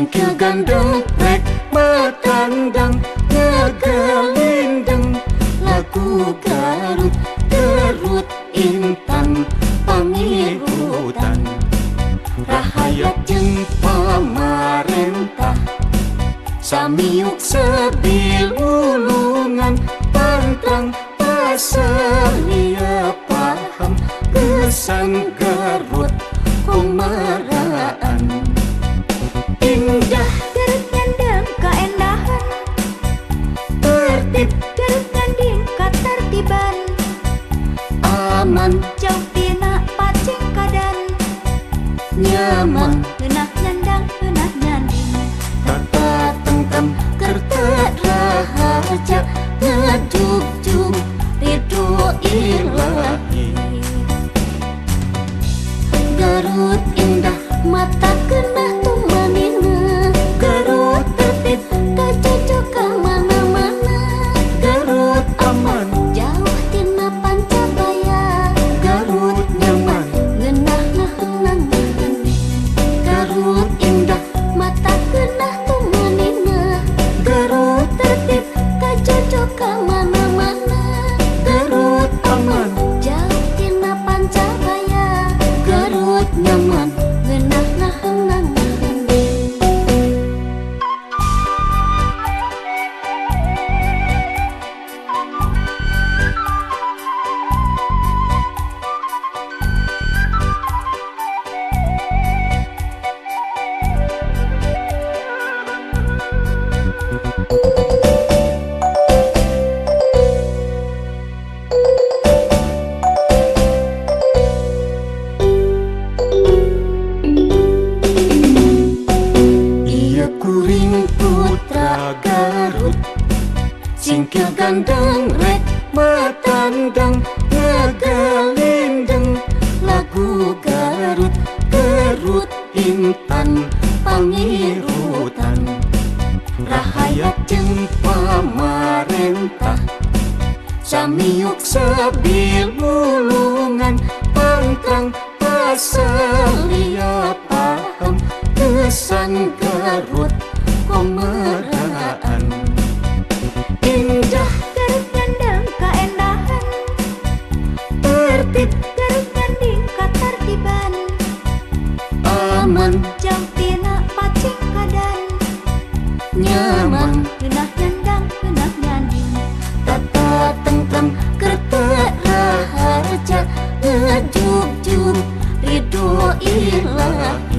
Singkil gandeng rek matandang ngegelindeng lagu Garut Garut intan pangirutan rahayat jeung pamarentah samiuk sebil ulungan pantrang paselia paham kesan Garut kumaraan indah Garut nyandang kaendahan tertib Garut nyanding katertiban aman jauh tina pacingkadan nyaman ngeunah nyandang ngeunah nyanding tata tentram kerta rahaja ngajugjug ridho ilahi Garut indah mata kena tumanina Garut tertib kacocok ka mana-mana Garut aman jauh tina pancabaya Garut nyaman ngeunah ngaheunang ngahening Garut indah mata kena tumanina Garut tertib kacocok ka mana-mana Garut aman jauh tina pancabaya Garut nyaman ngeunah ngaheunang ngahening. Iya kuring putra Garut singkil gandeng rek matandang ngegelindeng lagu Garut Garut intan pangirutan rahayat jeung pamarentah samiuk sebil ulungan pangtrang paselia paham kesan Garut komeraan indah Garut nyandang kaendahan tertib Garut nyanding katertiban aman jauh tina pacingkadan nyaman ngeunah nyandang ngeunah nyanding tata tentram kerta raharja ngajugjug ridho ilahi.